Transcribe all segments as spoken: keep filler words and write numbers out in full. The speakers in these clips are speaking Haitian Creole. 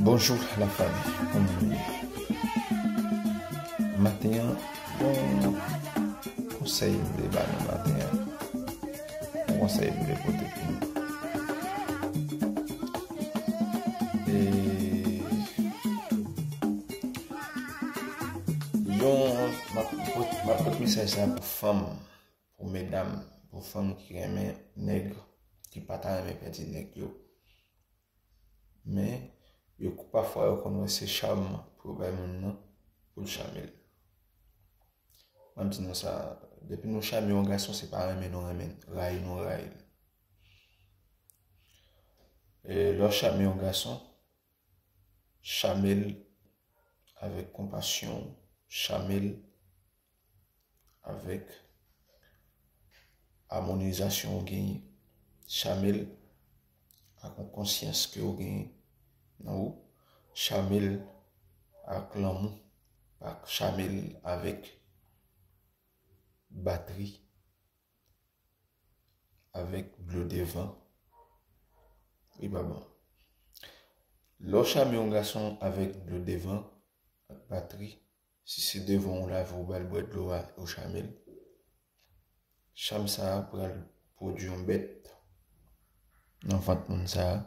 Bonjou la fanmi, kòman nou ye? Maten an, yon konsèy m vle ba nou maten an. Yon konsèy m vle pote pou nou. E yon, m ap pot, m ap pot mesaj sa pou fanm, pou medam, pou fanm ki renmen nèg, ki pa ta renmen pèdi nèg yo. Men, yo, pafwa, yo konn wè se cham pou yo bay moun nan, pou l chame l. M ap di nou sa, depi nou chame yon gason, se pa renmen nou renmen l, rayi nou rayi l. E lè w chame yon gason, chame l avèk konpasyon, chame l avèk amonizasyon ou genyen. Chame l ak yon konsyans ke ou genyen nan ou. Chame l ak lanmou. Pa chame l avèk batri, avèk dlo devan. Li pa bon. Lè w chame yon gason avèk dlo devan, ak batri, si se devan w lave, ou ba l bwè dlo a, ou chame l. Cham sa a pral pwodui yon bèt nan vant moun sa a,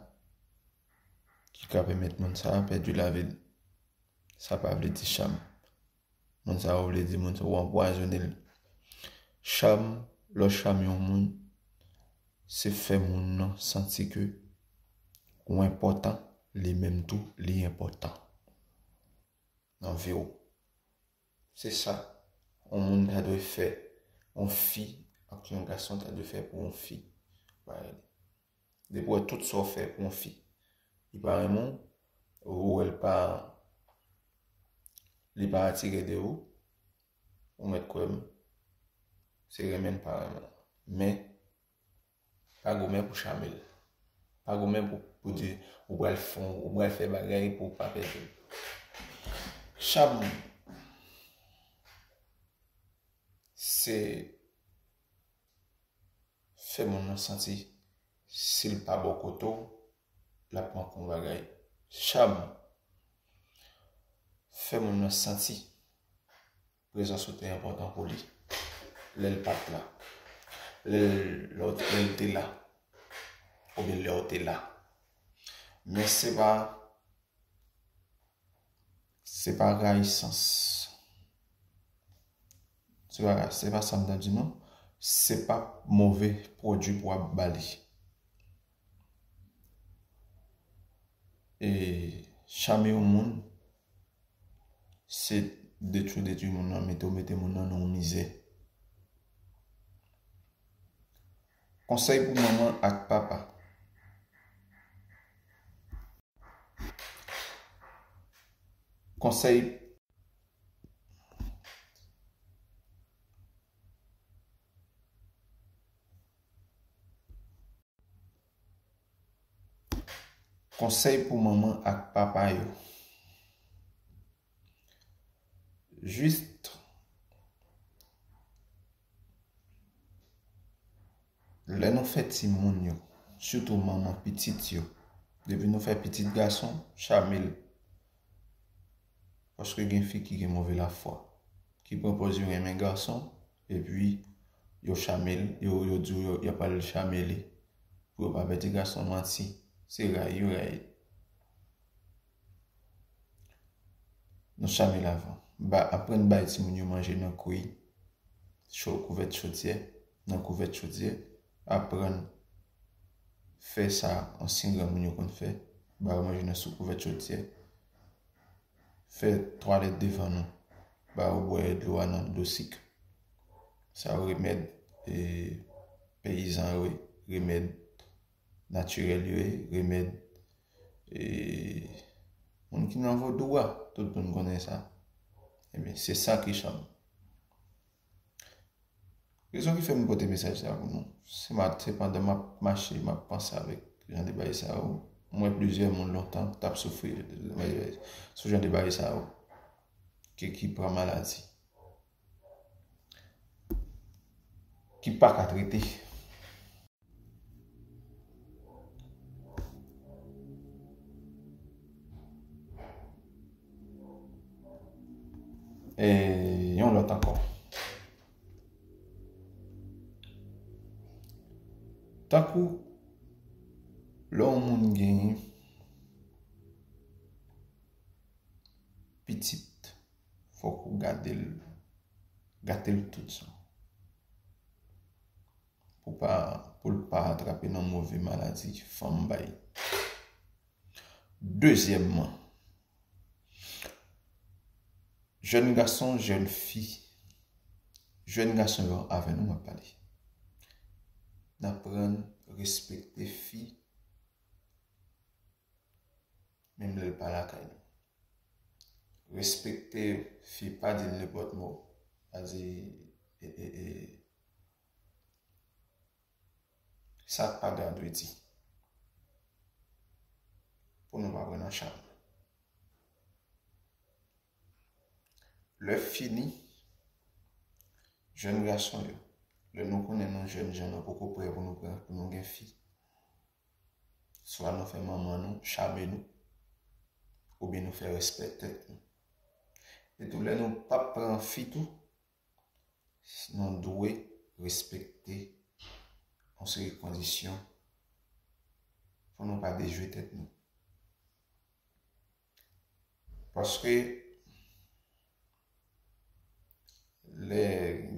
ki ka pèmèt moun sa a pèdi lavi l. Sa pa vle di cham. Moun sa a, ou vle di moun sa a, ou anpwazonnen l. Cham, lè w chame yon moun, se fè moun nan santi ke ou enpòtan, li menm tou, li enpòtan nan vi w. Se sa yon moun ta dwe fè, yon fi ak yon gason ta dwe fè pou yon fi. Parèy. Depi w wè tout sa w fè pou yon fi, li pa renmen w, ou wè l pa, li pa atire de ou, ou mèt kwè m, se renmen l pa renmen w. Men, pa goumen pou chame l. Pa goumen pou, pou di ou pral fè, ou pral fè bagay pou w pa pèdi l. Cham, se fè moun nan santi si l pa bò kote w, l ap manke yon bagay. Cham, fè moun nan santi prezans ou te enpòtan pou li. Lè l pa t la. Lè l, lè w te, lè l te la. Oubyen lè w te la. Men se pa, se pa rayisans. Se pa, se pa sa m ta di non. Se pa move pwodui pou w ap ba li. E chame yon moun, se detwi, detwi moun nan, mete w mete moun nan nan yon mizè. Konsèy pou manman ak papa. Konsèy. Konsèy pou manman ak papa yo. Jis lè nou fè timoun yo, sitou manman pitit yo, depi nou fè pitit gason, chame l. Paske gen fi ki gen move lafwa, ki pran pòz yo renmen gason, epi yo chame l, yo, yo di w yo, y ap al chame li. Pou yo pa pèdi gason, manti, se rayi yo rayi. Nou chame l avan. Ba, aprann bay timoun yo manje nan kwi, cho, kouvèt chodyè, nan kouvèt chodyè. Aprann fè sa ansyen granmoun yo konn fè. Ba yo manje nan sou kouvèt chodyè. Fè twalèt devan nou. Ba yo bwè dlo a nan dlo sik. Sa yo remèd, e, peyizan yo ye, remèd natirèl yo ye, remèd, e, moun ki nan vodou a, tout moun konnen sa. Ebyen, se sa ki cham. Rezon ki fè m pote mesaj sa pou nou, se ma-, se pandan m ap mache, m ap panse avèk jan de bagay sa yo. M wè plizyè moun lontan t ap soufri sou jan de bagay sa yo, ki, ki pran maladi, ki pa ka trete. E yon lòt ankò. Tankou lè yon moun genyen pitit, fòk ou gade l, gate l tout jan. Pou pa, pou l pa atrape nan move maladi fanm bay. Dezyèmman, jèn gason, jèn fi, jèn gason yo avè nou m ap pale. N aprann respekte fi, menm lè l pa lakay nou. Respekte fi, pa di l nenpòt mo. Pa di, e, e, e, sa k pa dwa dwe di. Pou nou pa pran nan cham. Lè fini, jèn gason yo, lè nou konnen nou jèn jan, nou poko prè pou nou pran, pou nou gen fi. Swa nou fè manman nou chame nou, oubyen nou fè respè tèt nou. E tou lè nou p ap pran fi tou, nou dwe respekte yon seri kondisyon pou nou pa dejwe tèt nou. Paske lè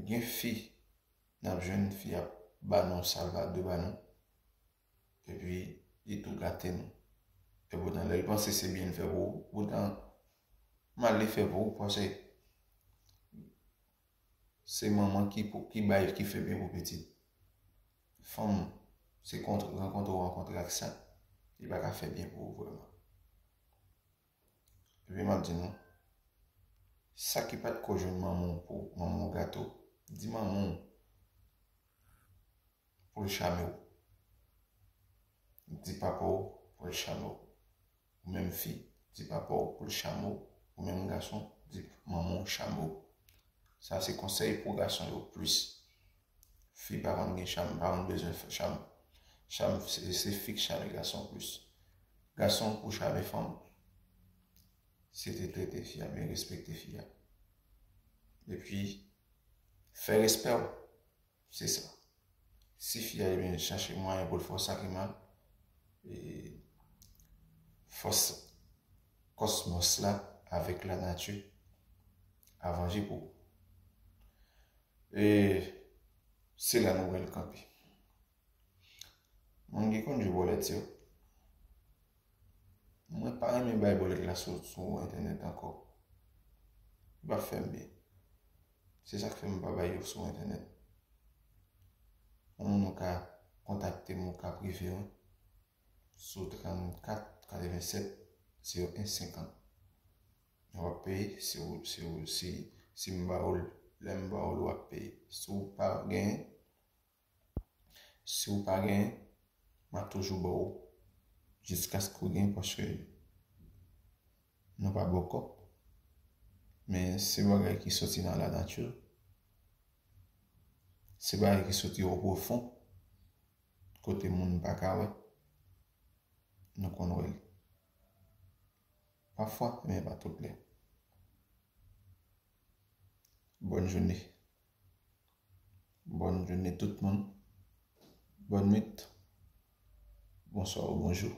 gen fi, n ap jwenn fi ap ba nou sa l pa dwe ba nou. Epi li tou gate nou. Epoutan lè l panse se byen l fè pou ou, poutan mal li fè pou ou, paske se manman ki pou, ki bay, ki fè byen pou pitit. Fanm, se kont, rankontre w rankontre ak sa, li pa ka fè byen pou ou vrèman. Epi m ap di nou, sa ki pa t ko jwenn manman w pou manman w gate w, di manman w pou l chame w. Di papa w pou l chame w. Ou menm fi, di papa w pou l chame w. Ou menm gason, di manman w chame w. Sa se konsèy pou gason yo plis. Fi pa konn gen cham, pa konn bezwen fè cham. Cham, se, se fi k chame gason plis. Gason pou chame fanm, se te trete fi a byen, respekte fi a. Epi, fè respè w. Se sa. Si fi a, ebyen, chache mwayen pou l fè w sa ki mal, e fòs kòsmòs la avèk lanati a vanje pou ou. E se la nou wè l kanpe. Moun ki konn jwe bòlèt yo, mwen pa renmen bay bòlèt la sou, sou entènèt ankò. Li pa fè m byen. Se sa k fè m pa bay yo sou entènèt. Yon moun ou ka kontakte m, ou ka prive mwen sou trannkat katrevennsèt zewo en senkant. W ap peye, si w, si w, si, si m ba w l, lè m ba w l, w ap peye. Si w pa genyen, si w pa genyen, m ap toujou ba w jiskaske w genyen, paske nou pa bòkò. Men se bagay ki soti nan lanati. Se bagay ki soti o pwofon, kote moun pa ka wè. Nou konn wè l. Pafwa, men pa tout lè. Bòn jounen. Bòn jounen tout moun. Bòn nwit. Bonswa ou bonjou.